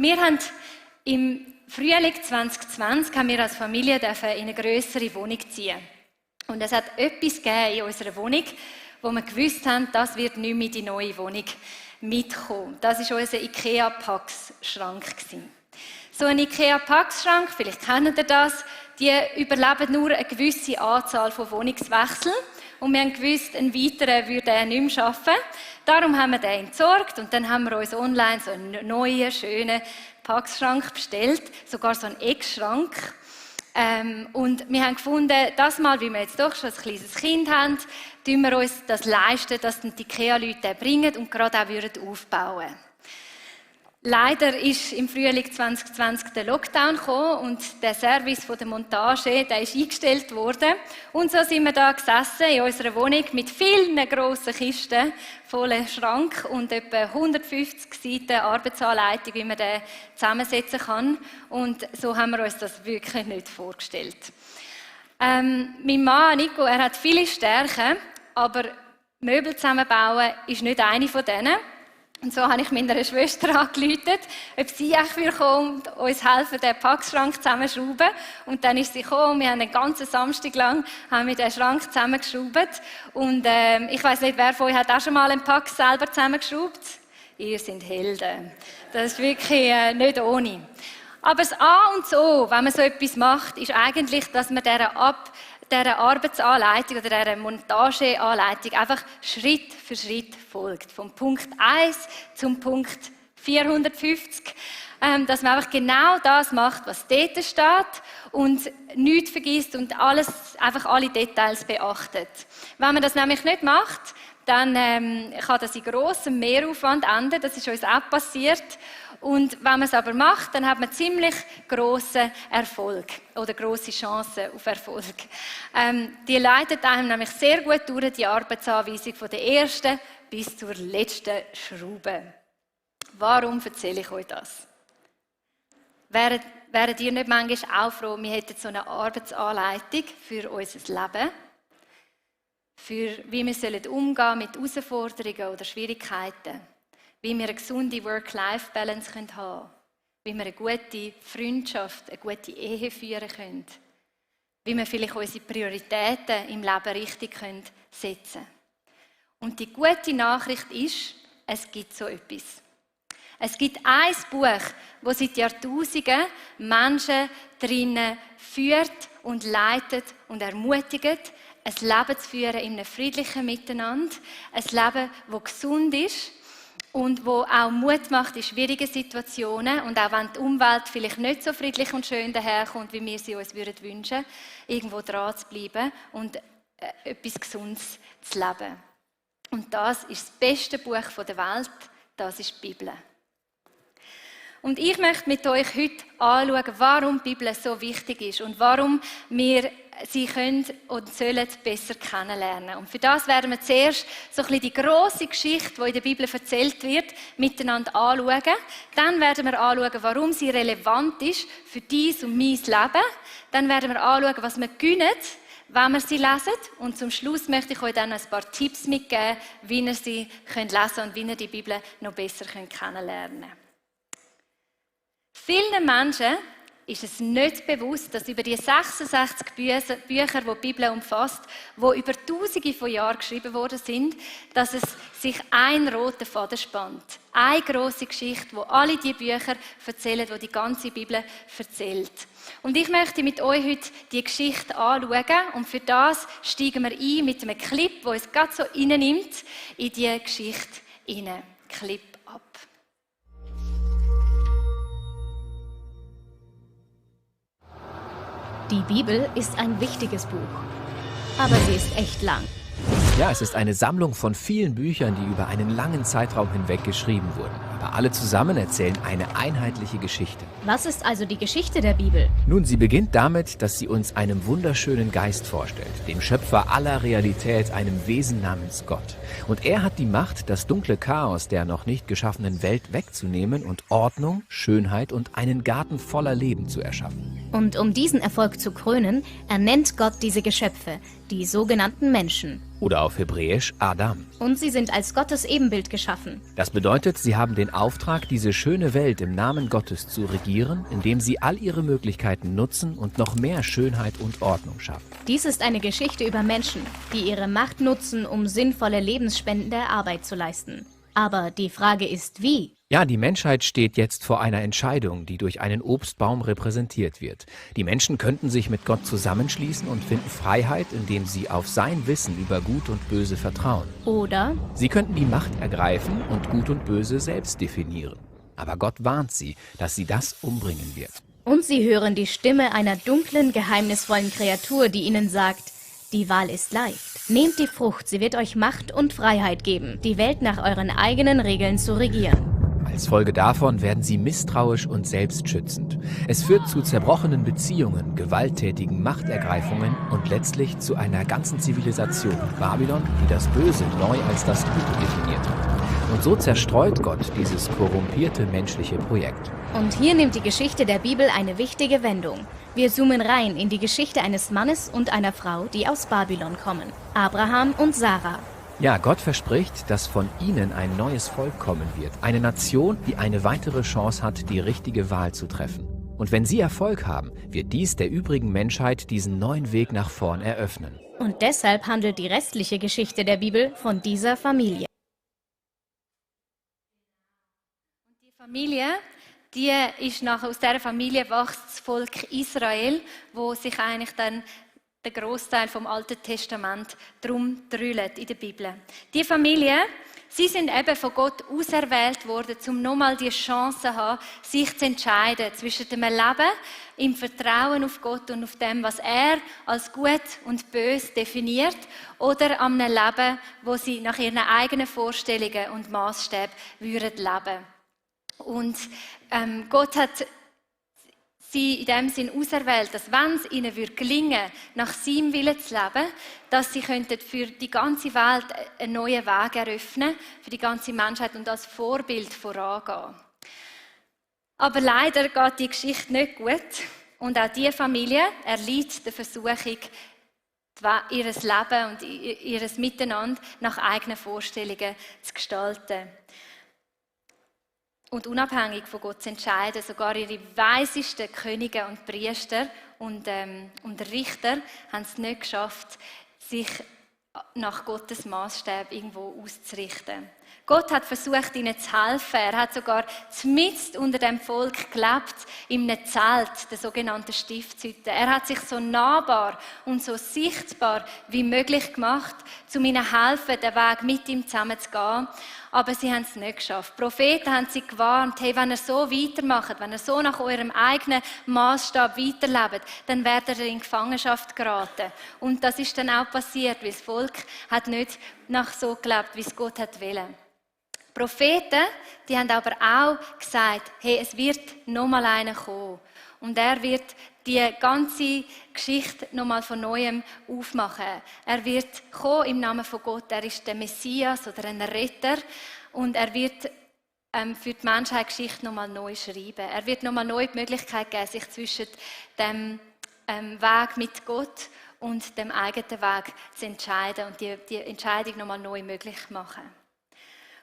Wir haben im Frühling 2020 haben wir als Familie in eine grössere Wohnung ziehen. Und es hat etwas gegeben in unserer Wohnung, wo wir gewusst haben, das wird nicht mehr in die neue Wohnung mitkommen. Das war unser IKEA-Pax-Schrank. So ein IKEA-Pax-Schrank, vielleicht kennt ihr das, die überleben nur eine gewisse Anzahl von Wohnungswechseln. Und wir haben gewusst, ein weiterer würde er nicht mehr schaffen. Darum haben wir den entsorgt und dann haben wir uns online so einen neuen, schönen Packschrank bestellt, sogar so einen Eckschrank. Und wir haben gefunden, das Mal, wie wir jetzt doch schon ein kleines Kind haben, tun wir uns das leisten, dass die IKEA-Leute den bringen und gerade auch aufbauen würden. Leider ist im Frühling 2020 der Lockdown gekommen und der Service von der Montage, der ist eingestellt worden. Und so sind wir da gesessen in unserer Wohnung mit vielen grossen Kisten, vollen Schrank und etwa 150 Seiten Arbeitsanleitung, wie man den zusammensetzen kann. Und so haben wir uns das wirklich nicht vorgestellt. Mein Mann Nico, er hat viele Stärken, aber Möbel zusammenbauen ist nicht eine von denen. Und so habe ich meiner Schwester angerufen, ob sie kommen und uns helfen, den Packschrank zusammenzuschrauben. Und dann ist sie gekommen, wir haben einen ganzen Samstag lang den Schrank zusammengeschraubt. Und ich weiss nicht, wer von euch hat auch schon mal einen Pack selber zusammengeschraubt? Ihr seid Helden. Das ist wirklich nicht ohne. Aber das A und O, wenn man so etwas macht, ist eigentlich, dass man dieser Arbeitsanleitung oder dieser Montageanleitung einfach Schritt für Schritt folgt. Vom Punkt 1 zum Punkt 450. Dass man einfach genau das macht, was dort steht und nichts vergisst und einfach alle Details beachtet. Wenn man das nämlich nicht macht, dann kann das in grossem Mehraufwand enden. Das ist uns auch passiert. Und wenn man es aber macht, dann hat man ziemlich grossen Erfolg oder grosse Chancen auf Erfolg. Die leitet einem nämlich sehr gut durch, die Arbeitsanweisung von der ersten bis zur letzten Schraube. Warum erzähle ich euch das? Wäret ihr nicht manchmal auch froh, wir hätten so eine Arbeitsanleitung für unser Leben? Für wie wir umgehen mit Herausforderungen oder Schwierigkeiten? Wie wir eine gesunde Work-Life-Balance haben können, wie wir eine gute Freundschaft, eine gute Ehe führen können, wie wir vielleicht unsere Prioritäten im Leben richtig setzen können. Und die gute Nachricht ist, es gibt so etwas. Es gibt ein Buch, das seit Jahrtausenden Menschen drinnen führt und leitet und ermutigt, ein Leben zu führen in einem friedlichen Miteinander, ein Leben, das gesund ist, und wo auch Mut macht in schwierigen Situationen und auch wenn die Umwelt vielleicht nicht so friedlich und schön daherkommt, wie wir sie uns wünschen würden, irgendwo dran zu bleiben und etwas Gesundes zu leben. Und das ist das beste Buch der Welt, das ist die Bibel. Und ich möchte mit euch heute anschauen, warum die Bibel so wichtig ist und warum wir sie können und sollen besser kennenlernen. Und für das werden wir zuerst so ein bisschen die grosse Geschichte, die in der Bibel erzählt wird, miteinander anschauen. Dann werden wir anschauen, warum sie relevant ist für dies und mein Leben. Dann werden wir anschauen, was wir gewinnen, wenn wir sie lesen. Und zum Schluss möchte ich euch dann ein paar Tipps mitgeben, wie ihr sie lesen könnt und wie ihr die Bibel noch besser kennenlernen könnt. Vielen Menschen ist es nicht bewusst, dass über die 66 Bücher, die die Bibel umfasst, die über Tausende von Jahren geschrieben worden sind, dass es sich ein roter Faden spannt. Eine grosse Geschichte, wo alle die Bücher erzählen, die die ganze Bibel erzählt. Und ich möchte mit euch heute die Geschichte anschauen und für das steigen wir ein mit einem Clip, der uns gerade so reinnimmt in diese Geschichte hinein. Clip ab. Die Bibel ist ein wichtiges Buch, aber sie ist echt lang. Ja, es ist eine Sammlung von vielen Büchern, die über einen langen Zeitraum hinweg geschrieben wurden. Aber alle zusammen erzählen eine einheitliche Geschichte. Was ist also die Geschichte der Bibel? Nun, sie beginnt damit, dass sie uns einem wunderschönen Geist vorstellt, dem Schöpfer aller Realität, einem Wesen namens Gott. Und er hat die Macht, das dunkle Chaos der noch nicht geschaffenen Welt wegzunehmen und Ordnung, Schönheit und einen Garten voller Leben zu erschaffen. Und um diesen Erfolg zu krönen, ernennt Gott diese Geschöpfe, die sogenannten Menschen. oder auf Hebräisch Adam. Und sie sind als Gottes Ebenbild geschaffen. Das bedeutet, sie haben den Auftrag, diese schöne Welt im Namen Gottes zu regieren, indem sie all ihre Möglichkeiten nutzen und noch mehr Schönheit und Ordnung schaffen. Dies ist eine Geschichte über Menschen, die ihre Macht nutzen, um sinnvolle lebensspendende Arbeit zu leisten. Aber die Frage ist, wie? Ja, die Menschheit steht jetzt vor einer Entscheidung, die durch einen Obstbaum repräsentiert wird. Die Menschen könnten sich mit Gott zusammenschließen und finden Freiheit, indem sie auf sein Wissen über Gut und Böse vertrauen. Oder Sie könnten die Macht ergreifen und Gut und Böse selbst definieren. Aber Gott warnt sie, dass sie das umbringen wird. und sie hören die Stimme einer dunklen, geheimnisvollen Kreatur, die ihnen sagt, die Wahl ist leicht. Nehmt die Frucht, sie wird euch Macht und Freiheit geben, die Welt nach euren eigenen Regeln zu regieren. Als Folge davon werden sie misstrauisch und selbstschützend. Es führt zu zerbrochenen Beziehungen, gewalttätigen Machtergreifungen und letztlich zu einer ganzen Zivilisation, Babylon, die das Böse neu als das Gute definiert hat. Und so zerstreut Gott dieses korrumpierte menschliche Projekt. Und hier nimmt die Geschichte der Bibel eine wichtige Wendung. Wir zoomen rein in die Geschichte eines Mannes und einer Frau, die aus Babylon kommen. Abraham und Sarah. Ja, Gott verspricht, dass von ihnen ein neues Volk kommen wird. Eine Nation, die eine weitere Chance hat, die richtige Wahl zu treffen. Und wenn sie Erfolg haben, wird dies der übrigen Menschheit diesen neuen Weg nach vorn eröffnen. Und deshalb handelt die restliche Geschichte der Bibel von dieser Familie. Die Familie, die ist nachher, aus dieser Familie wächst das Volk Israel, wo sich eigentlich dann der Großteil vom Alten Testament drum drüllt in der Bibel. Die Familie, sie sind eben von Gott auserwählt worden, um nochmal die Chance zu haben, sich zu entscheiden zwischen dem Leben im Vertrauen auf Gott und auf dem, was er als gut und böse definiert, oder an einem Leben, wo sie nach ihren eigenen Vorstellungen und Maßstäben leben würden. Und Gott hat sie in dem Sinn auserwählt, dass wenn es ihnen gelingen würde, nach seinem Willen zu leben, dass sie für die ganze Welt einen neuen Weg eröffnen, für die ganze Menschheit und als Vorbild vorangehen. Aber leider geht die Geschichte nicht gut und auch diese Familie erliegt der Versuchung, ihr Leben und ihr Miteinander nach eigenen Vorstellungen zu gestalten. Und unabhängig von Gott zu entscheiden, sogar ihre weisesten Könige und Priester und Richter haben es nicht geschafft, sich nach Gottes Maßstab irgendwo auszurichten. Gott hat versucht, ihnen zu helfen. Er hat sogar mitten unter dem Volk gelebt, in einem Zelt, der sogenannten Stiftshütte. Er hat sich so nahbar und so sichtbar wie möglich gemacht, um ihnen zu helfen, den Weg mit ihm zusammen zu gehen. Aber sie haben es nicht geschafft. Die Propheten haben sie gewarnt, hey, wenn ihr so weitermacht, wenn ihr so nach eurem eigenen Maßstab weiterlebt, dann werdet ihr in Gefangenschaft geraten. Und das ist dann auch passiert, weil das Volk hat nicht nach so gelebt, wie es Gott hat wollen. Die Propheten, die haben aber auch gesagt, hey, es wird noch mal einer kommen. Und er wird die ganze Geschichte noch mal von Neuem aufmachen. Er wird kommen im Namen von Gott. Er ist der Messias oder ein Retter. Und er wird für die Menschheit Geschichte noch mal neu schreiben. Er wird noch mal neu die Möglichkeit geben, sich zwischen dem Weg mit Gott und dem eigenen Weg zu entscheiden und die Entscheidung noch mal neu möglich machen.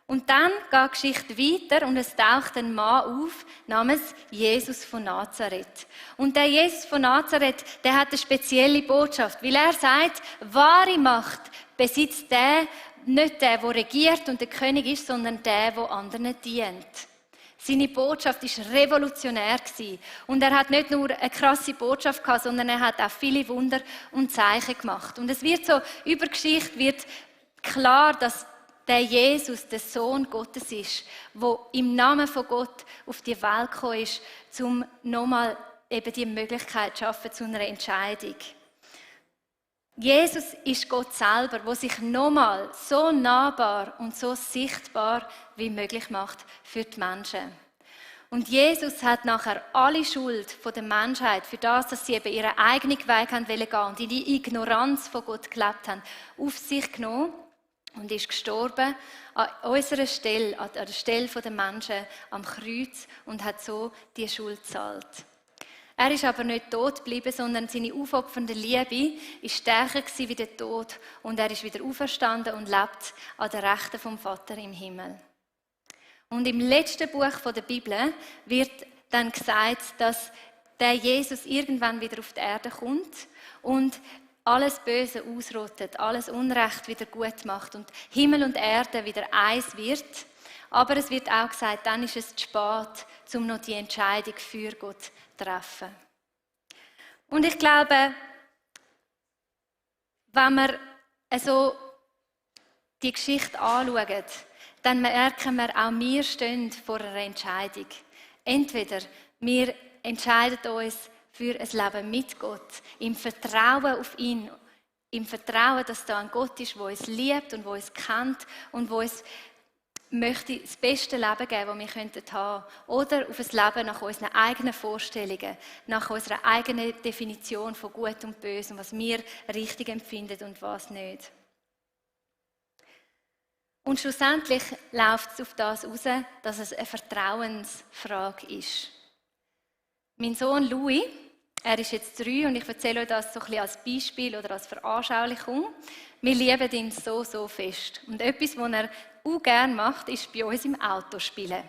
Und dann geht die Geschichte weiter und es taucht ein Mann auf namens Jesus von Nazareth. Und der Jesus von Nazareth, der hat eine spezielle Botschaft, weil er sagt, wahre Macht besitzt nicht der regiert und der König ist, sondern der anderen dient. Seine Botschaft war revolutionär und er hat nicht nur eine krasse Botschaft gehabt, sondern er hat auch viele Wunder und Zeichen gemacht. Und es wird so, über die Geschichte wird klar, dass der Jesus, der Sohn Gottes ist, der im Namen von Gott auf die Welt gekommen ist, um nochmal eben die Möglichkeit zu schaffen zu einer Entscheidung. Jesus ist Gott selber, der sich nochmal so nahbar und so sichtbar wie möglich macht für die Menschen. Und Jesus hat nachher alle Schuld der Menschheit für das, dass sie eben ihren eigenen Weg gehen wollten und in die Ignoranz von Gott gelebt haben, auf sich genommen. Und ist gestorben an unserer Stelle, an der Stelle der Menschen am Kreuz und hat so die Schuld gezahlt. Er ist aber nicht tot geblieben, sondern seine aufopfernde Liebe war stärker wie der Tod. Und er ist wieder auferstanden und lebt an der Rechten vom Vater im Himmel. Und im letzten Buch der Bibel wird dann gesagt, dass der Jesus irgendwann wieder auf die Erde kommt und alles Böse ausrottet, alles Unrecht wieder gut macht und Himmel und Erde wieder eins wird. Aber es wird auch gesagt, dann ist es zu spät, um noch die Entscheidung für Gott zu treffen. Und ich glaube, wenn wir also die Geschichte anschauen, dann merken wir, auch wir stehen vor einer Entscheidung. Entweder wir entscheiden uns für ein Leben mit Gott, im Vertrauen auf ihn, im Vertrauen, dass da ein Gott ist, der uns liebt und der uns kennt und der uns möchte das beste Leben geben, das wir haben könnten. Oder auf ein Leben nach unseren eigenen Vorstellungen, nach unserer eigenen Definition von Gut und Böse und was wir richtig empfinden und was nicht. Und schlussendlich läuft es auf das raus, dass es eine Vertrauensfrage ist. Mein Sohn Louis, er ist jetzt 3 und ich erzähle euch das so ein bisschen als Beispiel oder als Veranschaulichung. Wir lieben ihn so, so fest. Und etwas, was er auch gerne macht, ist bei uns im Auto spielen.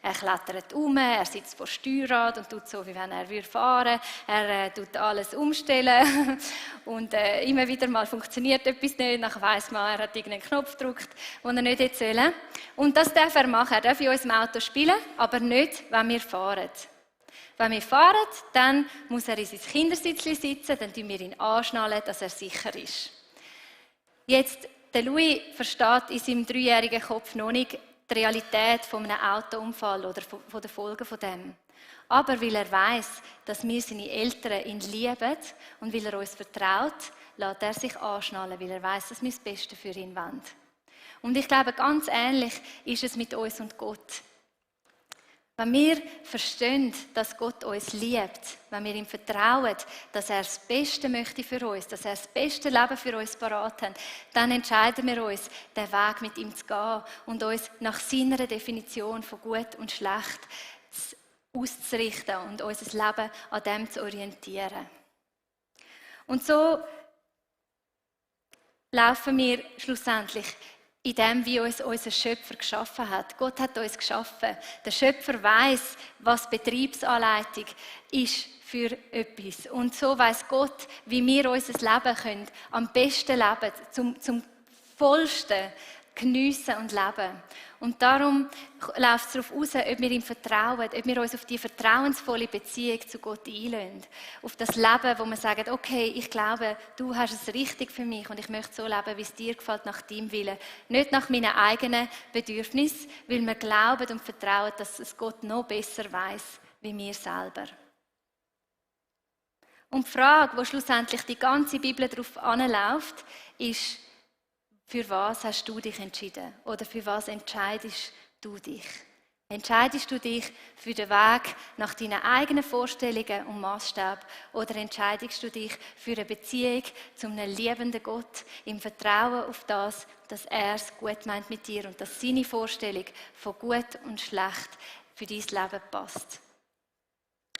Er klettert er sitzt vor Steuerrad und tut so, wie wenn er fahren würde. Er tut alles umstellen und immer wieder mal funktioniert etwas nicht. Dann weiss man, er hat irgendeinen Knopf gedrückt, den er nicht hätte sollen. Und das darf er machen. Er darf in unserem Auto spielen, aber nicht, wenn wir fahren. Wenn wir fahren, dann muss er in sein Kindersitzchen sitzen, dann tun wir ihn anschnallen, dass er sicher ist. Jetzt, der Louis versteht in seinem 3-jährigen Kopf noch nicht die Realität von einem Autounfall oder von den Folgen von dem. Aber weil er weiss, dass wir seine Eltern ihn lieben und weil er uns vertraut, lässt er sich anschnallen, weil er weiss, dass wir das Beste für ihn wollen. Und ich glaube, ganz ähnlich ist es mit uns und Gott. Wenn wir verstehen, dass Gott uns liebt, wenn wir ihm vertrauen, dass er das Beste möchte für uns, dass er das beste Leben für uns parat hat, dann entscheiden wir uns, den Weg mit ihm zu gehen und uns nach seiner Definition von Gut und Schlecht auszurichten und unser Leben an dem zu orientieren. Und so laufen wir schlussendlich in dem, wie uns unser Schöpfer geschaffen hat. Gott hat uns geschaffen. Der Schöpfer weiss, was Betriebsanleitung ist für etwas. Und so weiss Gott, wie wir unser Leben können, am besten leben, zum vollsten geniessen und leben. Und darum läuft es darauf aus, ob wir ihm vertrauen, ob wir uns auf die vertrauensvolle Beziehung zu Gott einlassen. Auf das Leben, wo wir sagen, okay, ich glaube, du hast es richtig für mich und ich möchte so leben, wie es dir gefällt, nach deinem Willen. Nicht nach meinen eigenen Bedürfnissen, weil wir glauben und vertrauen, dass es Gott noch besser weiss, wie wir selber. Und die Frage, wo schlussendlich die ganze Bibel darauf anläuft, ist, für was hast du dich entschieden? Oder für was entscheidest du dich? Entscheidest du dich für den Weg nach deinen eigenen Vorstellungen und Maßstäben? Oder entscheidest du dich für eine Beziehung zu einem liebenden Gott im Vertrauen auf das, dass er es gut meint mit dir und dass seine Vorstellung von gut und schlecht für dein Leben passt?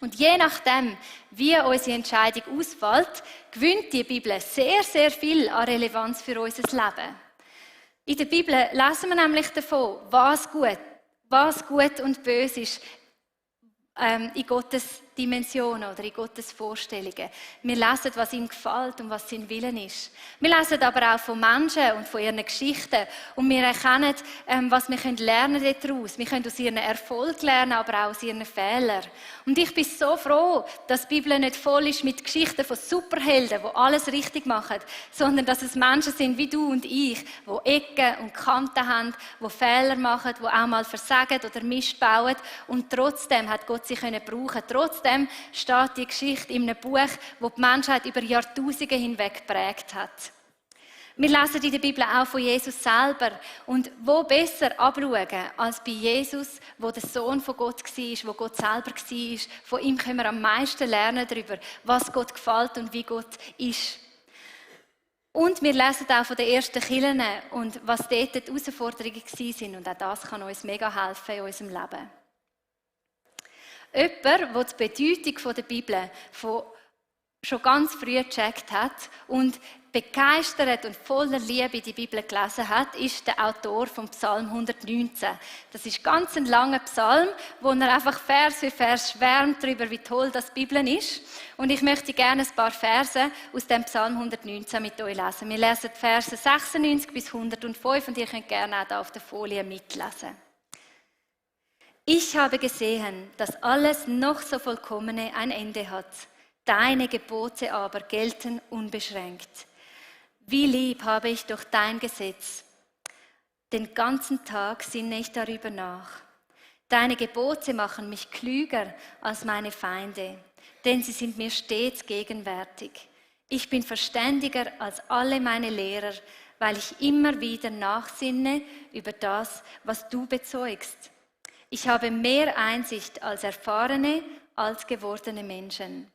Und je nachdem, wie unsere Entscheidung ausfällt, gewinnt die Bibel sehr, sehr viel an Relevanz für unser Leben. In der Bibel lesen wir nämlich davon, was gut und böse ist in Gottes Dimensionen oder in Gottes Vorstellungen. Wir lesen, was ihm gefällt und was sein Willen ist. Wir lesen aber auch von Menschen und von ihren Geschichten und wir erkennen, was wir lernen daraus. Wir können aus ihren Erfolgen lernen, aber auch aus ihren Fehlern. Und ich bin so froh, dass die Bibel nicht voll ist mit Geschichten von Superhelden, die alles richtig machen, sondern dass es Menschen sind wie du und ich, die Ecken und Kanten haben, die Fehler machen, die auch mal versagen oder Mist bauen und trotzdem hat Gott sie brauchen können. Trotzdem steht die Geschichte in einem Buch, das die Menschheit über Jahrtausende hinweg geprägt hat. Wir lesen in der Bibel auch von Jesus selber. Und wo besser abschauen als bei Jesus, wo der Sohn von Gott war, wo Gott selber war. Von ihm können wir am meisten lernen darüber, was Gott gefällt und wie Gott ist. Und wir lesen auch von den ersten Kirchen und was dort die Herausforderungen waren. Und auch das kann uns mega helfen in unserem Leben. Jemand, der die Bedeutung der Bibel schon ganz früh gecheckt hat und begeistert und voller Liebe die Bibel gelesen hat, ist der Autor vom Psalm 119. Das ist ganz ein langer Psalm, wo er einfach Vers für Vers schwärmt darüber, wie toll das Bibel ist. Und ich möchte gerne ein paar Verse aus dem Psalm 119 mit euch lesen. Wir lesen die Verse 96 bis 105 und ihr könnt gerne auch da auf der Folie mitlesen. Ich habe gesehen, dass alles noch so Vollkommene ein Ende hat. Deine Gebote aber gelten unbeschränkt. Wie lieb habe ich doch dein Gesetz. Den ganzen Tag sinne ich darüber nach. Deine Gebote machen mich klüger als meine Feinde, denn sie sind mir stets gegenwärtig. Ich bin verständiger als alle meine Lehrer, weil ich immer wieder nachsinne über das, was du bezeugst. Ich habe mehr Einsicht als erfahrene, als gewordene Menschen.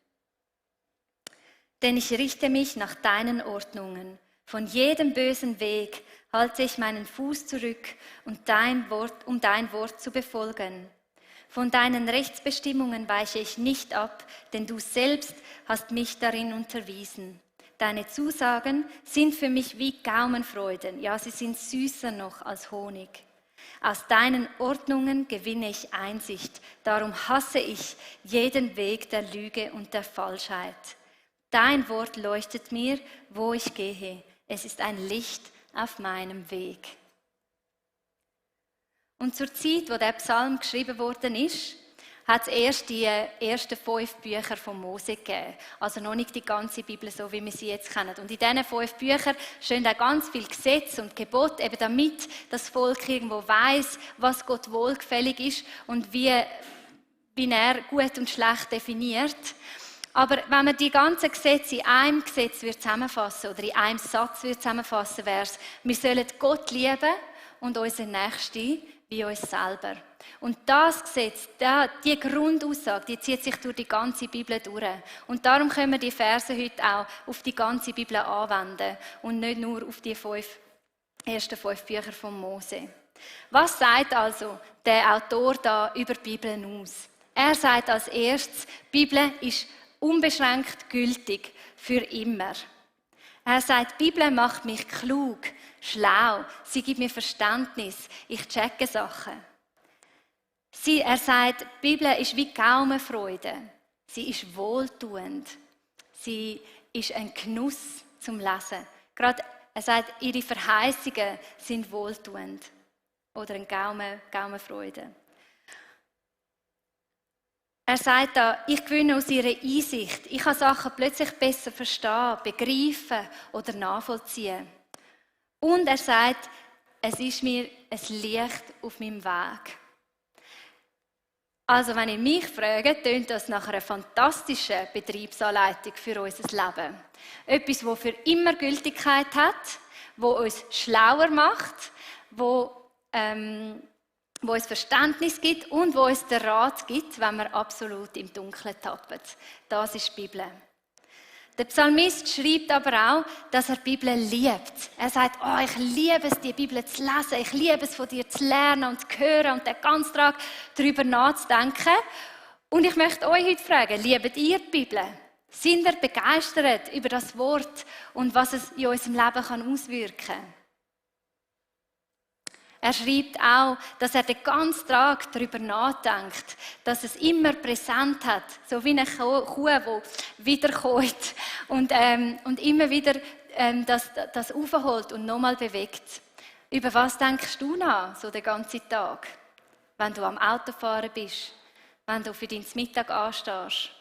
Denn ich richte mich nach deinen Ordnungen. Von jedem bösen Weg halte ich meinen Fuß zurück, um dein Wort zu befolgen. Von deinen Rechtsbestimmungen weiche ich nicht ab, denn du selbst hast mich darin unterwiesen. Deine Zusagen sind für mich wie Gaumenfreuden, ja, sie sind süßer noch als Honig. Aus deinen Ordnungen gewinne ich Einsicht, darum hasse ich jeden Weg der Lüge und der Falschheit. Dein Wort leuchtet mir, wo ich gehe. Es ist ein Licht auf meinem Weg. Und zur Zeit, wo der Psalm geschrieben worden ist, hat es erst die ersten 5 Bücher von Mose gegeben. Also noch nicht die ganze Bibel, so wie wir sie jetzt kennen. Und in diesen 5 Büchern stehen auch ganz viele Gesetze und Gebote, eben damit das Volk irgendwo weiss, was Gott wohlgefällig ist und wie er gut und schlecht definiert. Aber wenn man die ganzen Gesetze in einem Gesetz zusammenfassen oder in einem Satz zusammenfassen, wäre es, wir sollen Gott lieben und unseren Nächsten wie uns selber. Und das Gesetz, die Grundaussage, die zieht sich durch die ganze Bibel durch. Und darum können wir die Verse heute auch auf die ganze Bibel anwenden und nicht nur auf die ersten 5 Bücher von Mose. Was sagt also der Autor da über die Bibel aus? Er sagt als erstes, die Bibel ist unbeschränkt gültig für immer. Er sagt, die Bibel macht mich klug, schlau, sie gibt mir Verständnis, ich checke Sachen. Er sagt, die Bibel ist wie Gaumenfreude, sie ist wohltuend, sie ist ein Genuss zum Lesen. Gerade, er sagt, ihre Verheißungen sind wohltuend oder eine Gaumenfreude. Er sagt da, ich gewinne aus ihrer Einsicht. Ich kann Sachen plötzlich besser verstehen, begreifen oder nachvollziehen. Und er sagt, es ist mir ein Licht auf meinem Weg. Also wenn ihr mich fragt, tönt das nach einer fantastischen Betriebsanleitung für unser Leben. Etwas, das für immer Gültigkeit hat, das uns schlauer macht, wo uns Verständnis gibt und wo uns den Rat gibt, wenn wir absolut im Dunkeln tappen. Das ist die Bibel. Der Psalmist schreibt aber auch, dass er die Bibel liebt. Er sagt, ich liebe es, die Bibel zu lesen, ich liebe es, von dir zu lernen und zu hören und den ganzen Tag darüber nachzudenken. Und ich möchte euch heute fragen, liebt ihr die Bibel? Sind ihr begeistert über das Wort und was es in unserem Leben auswirken kann? Er schreibt auch, dass er den ganzen Tag darüber nachdenkt, dass es immer präsent hat, so wie eine Kuh, die wiederkommt und immer wieder das aufholt und nochmal bewegt. Über was denkst du nach, so den ganzen Tag, wenn du am Autofahren bist, wenn du für dein Mittag anstehst?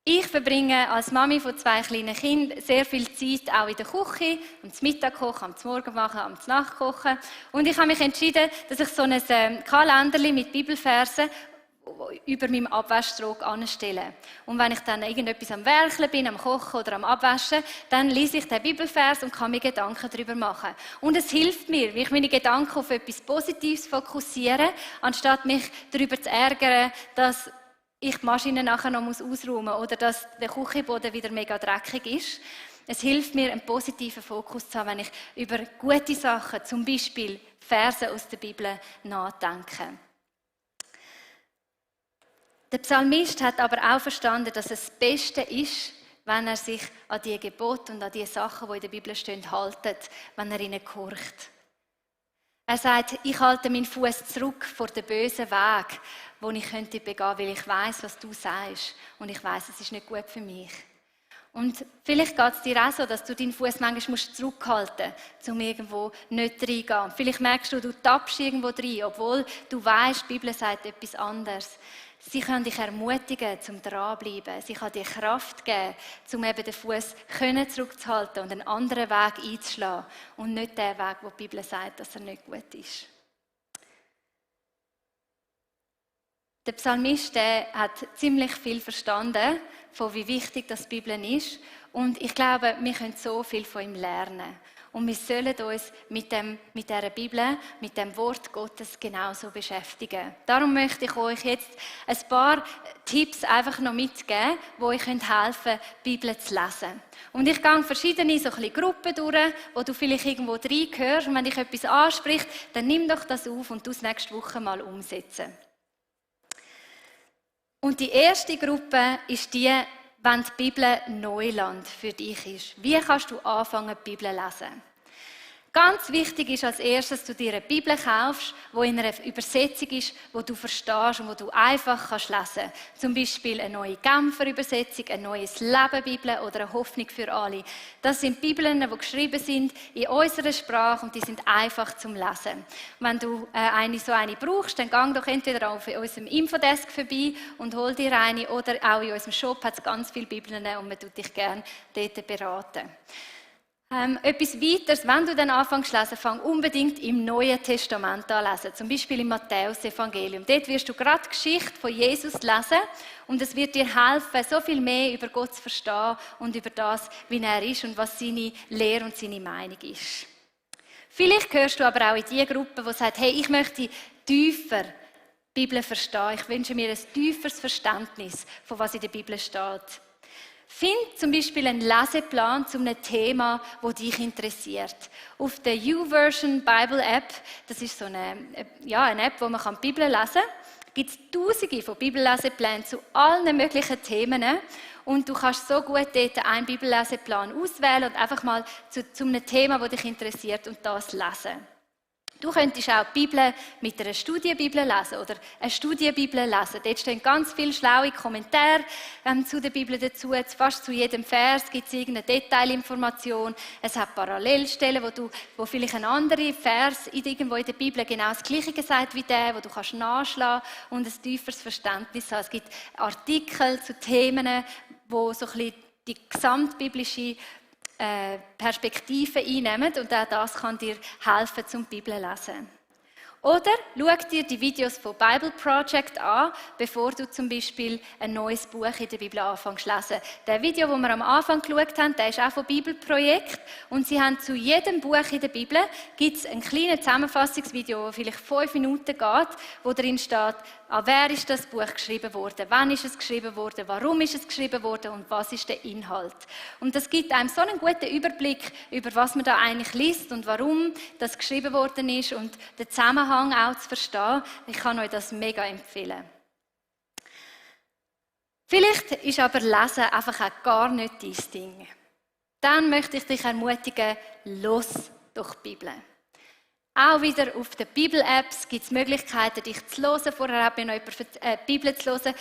Ich verbringe als Mami von 2 kleinen Kindern sehr viel Zeit auch in der Küche, am Mittag kochen, am Morgen machen, am Nacht kochen. Und ich habe mich entschieden, dass ich so ein Kalenderli mit Bibelversen über meinem Abwaschtrog anstelle. Und wenn ich dann irgendetwas am Werkeln bin, am Kochen oder am Abwaschen, dann lese ich den Bibelvers und kann mir Gedanken darüber machen. Und es hilft mir, wie ich meine Gedanken auf etwas Positives fokussiere, anstatt mich darüber zu ärgern, dass ich die Maschine nachher noch ausräumen muss oder dass der Küchenboden wieder mega dreckig ist. Es hilft mir, einen positiven Fokus zu haben, wenn ich über gute Sachen, zum Beispiel Verse aus der Bibel, nachdenke. Der Psalmist hat aber auch verstanden, dass es das Beste ist, wenn er sich an die Gebote und an die Sachen, die in der Bibel stehen, haltet, wenn er ihnen gehorcht. Er sagt, ich halte meinen Fuß zurück vor den bösen Weg, wo ich könnte begehen, weil ich weiß, was du sagst und ich weiß, es ist nicht gut für mich. Und vielleicht geht es dir auch so, dass du deinen Fuß manchmal zurückhalten musst, um irgendwo nicht reinzugehen. Vielleicht merkst du, du tappst irgendwo rein, obwohl du weißt, die Bibel sagt etwas anderes. Sie kann dich ermutigen, zum dranbleiben. Sie kann dir Kraft geben, um eben den Fuß zurückzuhalten und einen anderen Weg einzuschlagen. Und nicht den Weg, wo die Bibel sagt, dass er nicht gut ist. Der Psalmist hat ziemlich viel verstanden, von wie wichtig das die Bibel ist. Und ich glaube, wir können so viel von ihm lernen. Und wir sollen uns mit dieser Bibel, mit dem Wort Gottes genauso beschäftigen. Darum möchte ich euch jetzt ein paar Tipps einfach noch mitgeben, die euch helfen können, die Bibel zu lesen. Und ich gehe verschiedene so ein bisschen Gruppen durch, wo du vielleicht irgendwo reingehörst. Und wenn dich etwas anspricht, dann nimm doch das auf und du es nächste Woche mal umsetzen. Und die erste Gruppe ist die, wenn die Bibel Neuland für dich ist. Wie kannst du anfangen, die Bibel zu lesen? Ganz wichtig ist als erstes, dass du dir eine Bibel kaufst, die in einer Übersetzung ist, die du verstehst und die du einfach lesen kannst. Zum Beispiel eine neue Genfer Übersetzung, eine neues Leben-Bibel oder eine Hoffnung für alle. Das sind Bibeln, die geschrieben sind in unserer Sprache und die sind einfach zum Lesen. Wenn du so eine brauchst, dann geh doch entweder auf unserem Infodesk vorbei und hol dir eine oder auch in unserem Shop hat es ganz viele Bibeln und man tut dich gerne dort beraten. Etwas weiteres, wenn du dann anfängst zu lesen, fang unbedingt im Neuen Testament an zu lesen. Zum Beispiel im Matthäus-Evangelium. Dort wirst du gerade die Geschichte von Jesus lesen und es wird dir helfen, so viel mehr über Gott zu verstehen und über das, wie er ist und was seine Lehre und seine Meinung ist. Vielleicht gehörst du aber auch in die Gruppe, die sagt, hey, ich möchte tiefer die Bibel verstehen. Ich wünsche mir ein tieferes Verständnis, von was in der Bibel steht. Find zum Beispiel einen Leseplan zu einem Thema, das dich interessiert. Auf der YouVersion Bible App, das ist so eine App, wo man die Bibel lesen kann, gibt es Tausende von Bibelleseplänen zu allen möglichen Themen. Und du kannst so gut dort einen Bibelleseplan auswählen und einfach mal zu einem Thema, das dich interessiert, und das lesen. Du könntest auch die Bibel mit einer Studienbibel lesen oder eine Studienbibel lesen. Dort stehen ganz viele schlaue Kommentare zu der Bibel dazu. Fast zu jedem Vers gibt es irgendeine Detailinformation. Es hat Parallelstellen, wo vielleicht ein anderer Vers irgendwo in der Bibel genau das Gleiche sagt wie der, wo du kannst nachschlagen und ein tieferes Verständnis haben. Es gibt Artikel zu Themen, wo so ein bisschen die gesamtbiblische Perspektiven einnehmen und auch das kann dir helfen, zum Bibel lesen. Oder schau dir die Videos von Bible Project an, bevor du zum Beispiel ein neues Buch in der Bibel anfängst zu lesen. Der Video, das wir am Anfang geschaut haben, der ist auch von Bibelprojekt. Und sie haben zu jedem Buch in der Bibel gibt's ein kleines Zusammenfassungsvideo, das vielleicht 5 Minuten geht, wo drin steht, an wer ist das Buch geschrieben worden, wann ist es geschrieben worden, warum ist es geschrieben worden und was ist der Inhalt. Und das gibt einem so einen guten Überblick über was man da eigentlich liest und warum das geschrieben worden ist und den Zusammenhang auch zu verstehen. Ich kann euch das mega empfehlen. Vielleicht ist aber Lesen einfach auch gar nicht dein Ding. Dann möchte ich dich ermutigen, los durch die Bibel. Auch wieder auf den Bibel-Apps gibt es Möglichkeiten, dich zu hören. Vorher hat mir noch jemand die Bibel zu hören.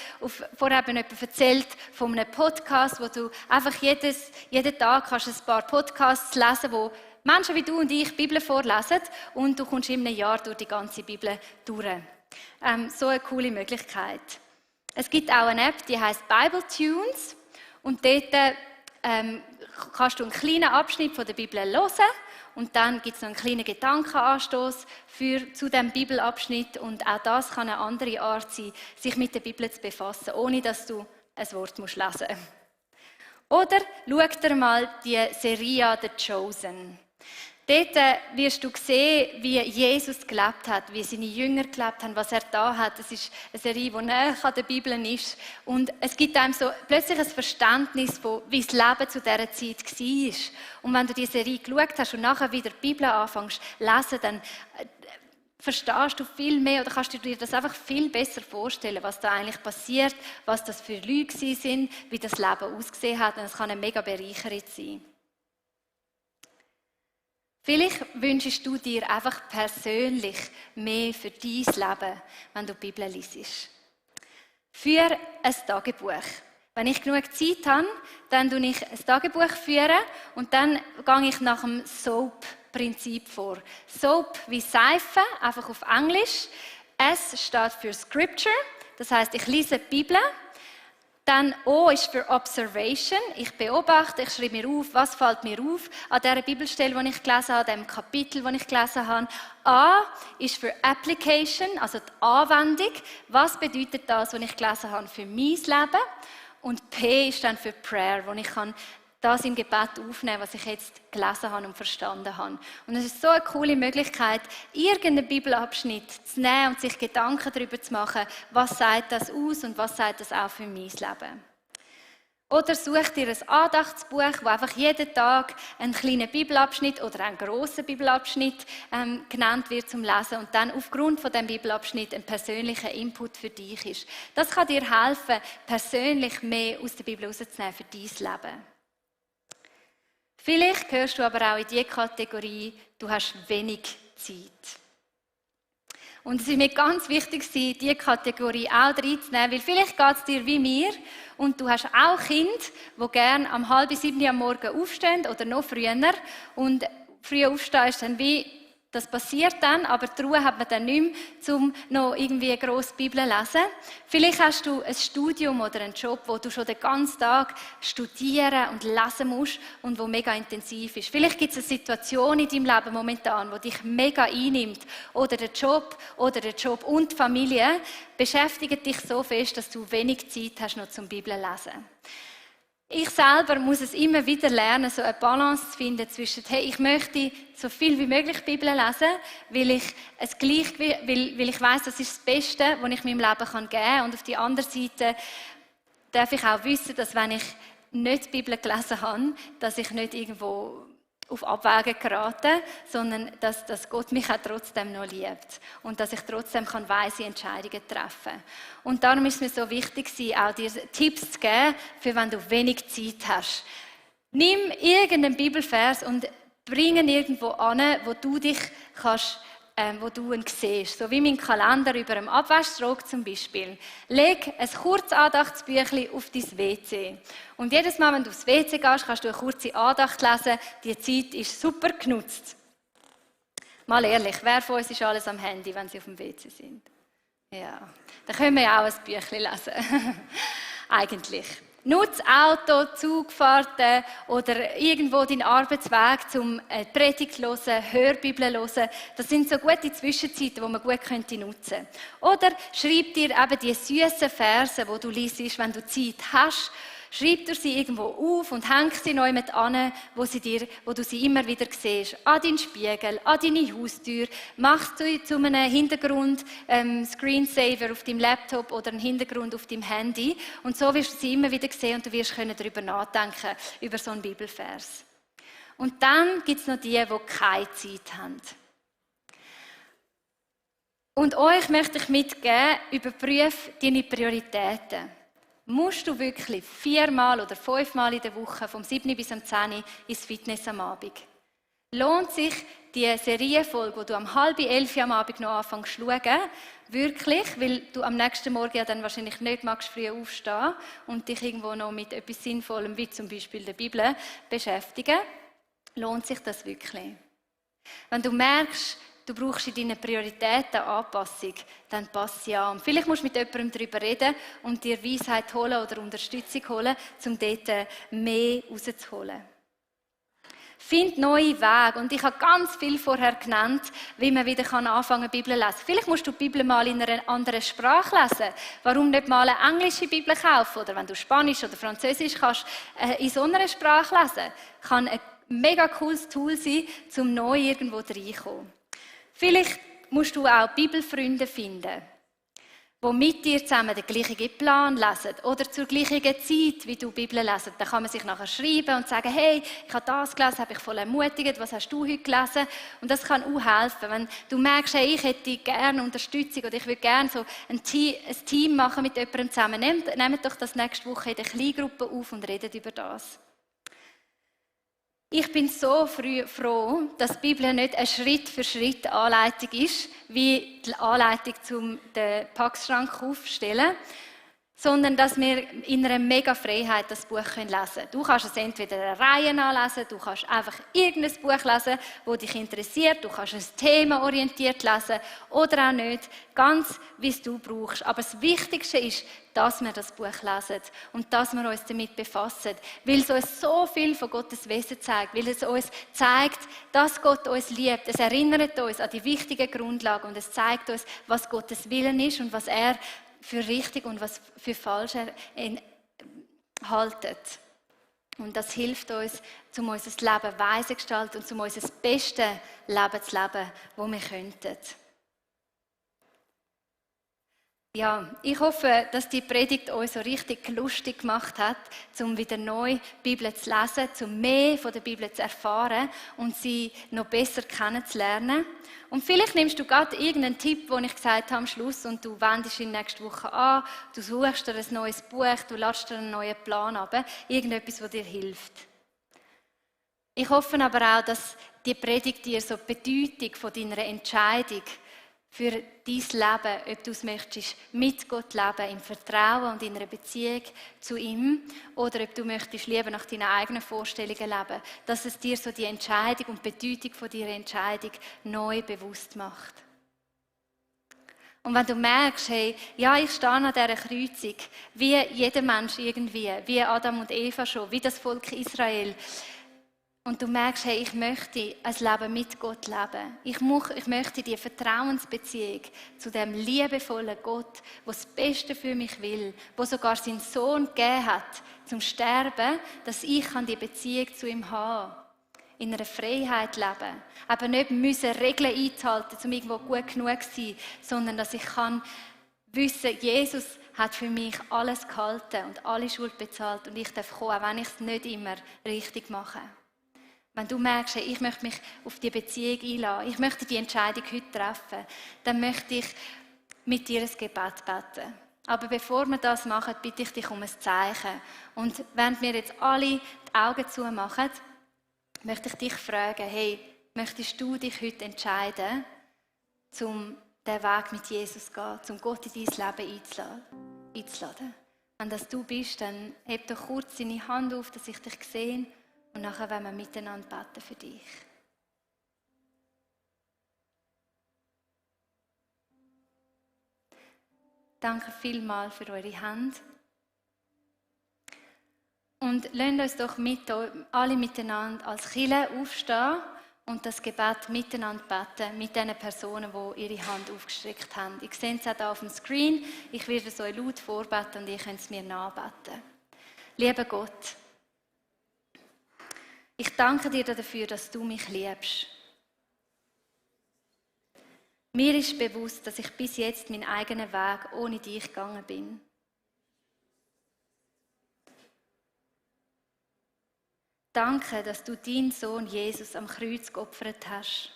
Vorher hat mir noch jemand erzählt von einem Podcast, wo du einfach jeden Tag kannst ein paar Podcasts lesen, wo Menschen wie du und ich die Bibel vorlesen und du kommst in einem Jahr durch die ganze Bibel durch. So eine coole Möglichkeit. Es gibt auch eine App, die heisst Bible Tunes und dort kannst du einen kleinen Abschnitt von der Bibel hören und dann gibt es noch einen kleinen Gedankenanstoß zu diesem Bibelabschnitt und auch das kann eine andere Art sein, sich mit der Bibel zu befassen, ohne dass du ein Wort lesen musst. Oder schau dir mal die Serie The Chosen. Dort wirst du sehen, wie Jesus gelebt hat, wie seine Jünger gelebt haben, was er da hat. Es ist eine Serie, die näher an der Bibel ist. Und es gibt einem so plötzlich ein Verständnis von, wie das Leben zu dieser Zeit war. Und wenn du die Serie geschaut hast und nachher wieder die Bibel anfängst zu lesen, dann verstehst du viel mehr oder kannst du dir das einfach viel besser vorstellen, was da eigentlich passiert, was das für Leute sind, wie das Leben ausgesehen hat. Und es kann eine mega Bereicherung sein. Vielleicht wünschst du dir einfach persönlich mehr für dein Leben, wenn du die Bibel liest. Für ein Tagebuch. Wenn ich genug Zeit habe, dann führe ich ein Tagebuch und dann gehe ich nach dem SOAP-Prinzip vor. SOAP wie Seife, einfach auf Englisch. S steht für Scripture, das heisst, ich lese die Bibel. Dann O ist für Observation. Ich beobachte, ich schreibe mir auf, was fällt mir auf an dieser Bibelstelle, die ich gelesen habe, an diesem Kapitel, das ich gelesen habe. A ist für Application, also die Anwendung. Was bedeutet das, was ich gelesen habe, für mein Leben? Und P ist dann für Prayer, wo ich das im Gebet aufnehmen kann, was ich jetzt gelesen habe und verstanden habe. Und es ist so eine coole Möglichkeit, irgendeinen Bibelabschnitt zu nehmen und sich Gedanken darüber zu machen, was sagt das aus und was sagt das auch für mein Leben. Oder such dir ein Andachtsbuch, wo einfach jeden Tag ein kleiner Bibelabschnitt oder ein grosser Bibelabschnitt genannt wird zum Lesen und dann aufgrund von dem Bibelabschnitt ein persönlicher Input für dich ist. Das kann dir helfen, persönlich mehr aus der Bibel herauszunehmen für dein Leben. Vielleicht gehörst du aber auch in die Kategorie, du hast wenig Zeit. Und es ist mir ganz wichtig, diese Kategorie auch reinzunehmen, weil vielleicht geht es dir wie mir und du hast auch Kinder, die gerne um 6:30 am Morgen aufstehen oder noch früher. Und früh aufstehen ist dann wie, das passiert dann, aber die Ruhe hat man dann nicht mehr, um noch irgendwie eine grosse Bibel zu lesen. Vielleicht hast du ein Studium oder einen Job, wo du schon den ganzen Tag studieren und lesen musst und wo mega intensiv ist. Vielleicht gibt es eine Situation in deinem Leben momentan, die dich mega einnimmt. Oder der Job und die Familie beschäftigen dich so fest, dass du wenig Zeit hast noch zum Bibel lesen. Ich selber muss es immer wieder lernen, so eine Balance zu finden zwischen, hey, ich möchte so viel wie möglich Bibel lesen, weil ich weiss, das ist das Beste, was ich meinem Leben geben kann. Und auf der anderen Seite darf ich auch wissen, dass wenn ich nicht die Bibel gelesen habe, dass ich nicht irgendwo auf Abwägen gerate, sondern dass Gott mich auch trotzdem noch liebt und dass ich trotzdem weise Entscheidungen treffen kann. Und darum ist es mir so wichtig, auch dir Tipps zu geben, für wenn du wenig Zeit hast. Nimm irgendeinen Bibelvers und bring ihn irgendwo an, wo du dich wo du ihn siehst. So wie mein Kalender über einem Abwaschtrog zum Beispiel. Leg ein kurzes Andachtsbüchlein auf dein WC. Und jedes Mal, wenn du aufs WC gehst, kannst du eine kurze Andacht lesen. Die Zeit ist super genutzt. Mal ehrlich, wer von uns ist alles am Handy, wenn sie auf dem WC sind? Ja, dann können wir ja auch ein Büchlein lesen. Eigentlich. Nutze Auto, Zugfahrten oder irgendwo deinen Arbeitsweg, um Predigt zu hören, Hörbibel zu hören. Das sind so gute Zwischenzeiten, die man gut nutzen könnte. Oder schreib dir eben die süßen Verse, die du liest, wenn du Zeit hast. Schreib dir sie irgendwo auf und häng sie neu mit an, wo du sie immer wieder siehst. An deinen Spiegel, an deine Haustür. Mach sie zu einem Hintergrund, Screensaver auf deinem Laptop oder einen Hintergrund auf deinem Handy. Und so wirst du sie immer wieder sehen und du wirst darüber nachdenken, über so einen Bibelvers. Und dann gibt es noch die keine Zeit haben. Und euch möchte ich mitgeben, überprüfe deine Prioritäten. Musst du wirklich 4-mal oder 5-mal in der Woche, vom 7 bis am 10 ins Fitness am Abend? Lohnt sich die Serienfolge, die du um 10:30 am Abend noch anfängst zu schauen, wirklich, weil du am nächsten Morgen ja dann wahrscheinlich nicht magst, früh aufstehen und dich irgendwo noch mit etwas Sinnvollem, wie zum Beispiel der Bibel, beschäftigen? Lohnt sich das wirklich? Wenn du merkst, du brauchst in deinen Prioritäten Anpassung, dann pass sie an. Vielleicht musst du mit jemandem darüber reden und dir Weisheit holen oder Unterstützung holen, um dort mehr rauszuholen. Find neue Wege. Und ich habe ganz viel vorher genannt, wie man wieder anfangen kann, Bibel zu lesen. Vielleicht musst du die Bibel mal in einer anderen Sprache lesen. Warum nicht mal eine englische Bibel kaufen? Oder wenn du Spanisch oder Französisch kannst, in so einer Sprache lesen. Kann ein mega cooles Tool sein, um neu irgendwo reinzukommen. Vielleicht musst du auch Bibelfreunde finden. die mit dir zusammen den gleichen Plan lesen oder zur gleichen Zeit, wie du die Bibel lesen. Dann kann man sich nachher schreiben und sagen, hey, ich habe das gelesen, habe ich voll ermutigt, was hast du heute gelesen? Und das kann auch helfen, wenn du merkst, hey, ich hätte gerne Unterstützung oder ich würde gerne so ein Team machen mit jemandem zusammen. Nehmt doch das nächste Woche in der Kleingruppe auf und redet über das. Ich bin so froh, dass die Bibel nicht eine Schritt-für-Schritt Anleitung ist, wie die Anleitung zum den Packschrank aufstellen, sondern dass wir in einer mega Freiheit das Buch lesen können. Du kannst es entweder eine Reihe anlesen, du kannst einfach irgendein Buch lesen, das dich interessiert, du kannst es themaorientiert lesen oder auch nicht, ganz wie es du brauchst. Aber das Wichtigste ist, dass wir das Buch lesen und dass wir uns damit befassen, weil es uns so viel von Gottes Wesen zeigt, weil es uns zeigt, dass Gott uns liebt. Es erinnert uns an die wichtigen Grundlagen und es zeigt uns, was Gottes Willen ist und was er für richtig und was für falsch haltet. Und das hilft uns, um unser Leben weise zu gestalten und um unser bestes Leben zu leben, das wir könnten. Ja, ich hoffe, dass die Predigt euch so richtig lustig gemacht hat, um wieder neu die Bibel zu lesen, um mehr von der Bibel zu erfahren und sie noch besser kennenzulernen. Und vielleicht nimmst du gerade irgendeinen Tipp, den ich gesagt habe am Schluss, und du wendest ihn nächste Woche an, du suchst dir ein neues Buch, du lädst dir einen neuen Plan ab, irgendetwas, das dir hilft. Ich hoffe aber auch, dass die Predigt dir so die Bedeutung von deiner Entscheidung für dein Leben, ob du es möchtest, mit Gott leben, im Vertrauen und in einer Beziehung zu ihm, oder ob du möchtest lieber nach deinen eigenen Vorstellungen leben, dass es dir so die Entscheidung und die Bedeutung von deiner Entscheidung neu bewusst macht. Und wenn du merkst, hey, ja, ich stehe an dieser Kreuzung, wie jeder Mensch irgendwie, wie Adam und Eva schon, wie das Volk Israel, und du merkst, hey, ich möchte ein Leben mit Gott leben. Ich möchte die Vertrauensbeziehung zu dem liebevollen Gott, der das Beste für mich will, der sogar seinen Sohn gegeben hat zum Sterben, dass ich die Beziehung zu ihm haben kann. In einer Freiheit leben. Aber nicht müssen Regeln einzuhalten, um irgendwo gut genug zu sein, sondern dass ich wissen, Jesus hat für mich alles gehalten und alle Schuld bezahlt und ich darf kommen, auch wenn ich es nicht immer richtig mache. Wenn du merkst, hey, ich möchte mich auf die Beziehung einlassen, ich möchte die Entscheidung heute treffen, dann möchte ich mit dir ein Gebet beten. Aber bevor wir das machen, bitte ich dich um ein Zeichen. Und während wir jetzt alle die Augen zumachen, möchte ich dich fragen, hey, möchtest du dich heute entscheiden, um den Weg mit Jesus zu gehen, um Gott in dein Leben einzuladen? Wenn das du bist, dann heb doch kurz deine Hand auf, dass ich dich sehe. Und nachher wollen wir miteinander beten für dich. Danke vielmals für eure Hand. Und lasst uns doch alle miteinander als Kirche aufstehen und das Gebet miteinander beten mit den Personen, die ihre Hand aufgestreckt haben. Ich sehe es auch hier auf dem Screen. Ich werde es euch laut vorbeten und ihr könnt es mir nachbeten. Lieber Gott, ich danke dir dafür, dass du mich liebst. Mir ist bewusst, dass ich bis jetzt meinen eigenen Weg ohne dich gegangen bin. Danke, dass du deinen Sohn Jesus am Kreuz geopfert hast,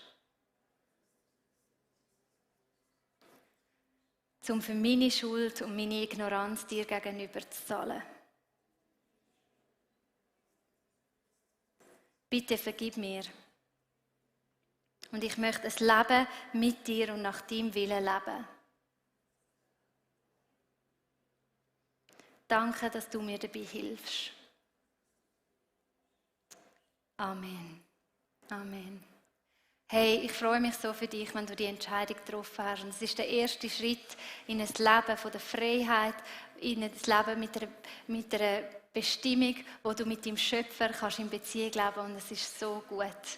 um für meine Schuld und meine Ignoranz dir gegenüber zu zahlen. Bitte vergib mir. Und ich möchte ein Leben mit dir und nach deinem Willen leben. Danke, dass du mir dabei hilfst. Amen. Amen. Hey, ich freue mich so für dich, wenn du die Entscheidung getroffen hast. Und es ist der erste Schritt in ein Leben von der Freiheit, in ein Leben mit einer Bestimmung, wo du mit deinem Schöpfer kannst in Beziehung leben kannst. Und es ist so gut.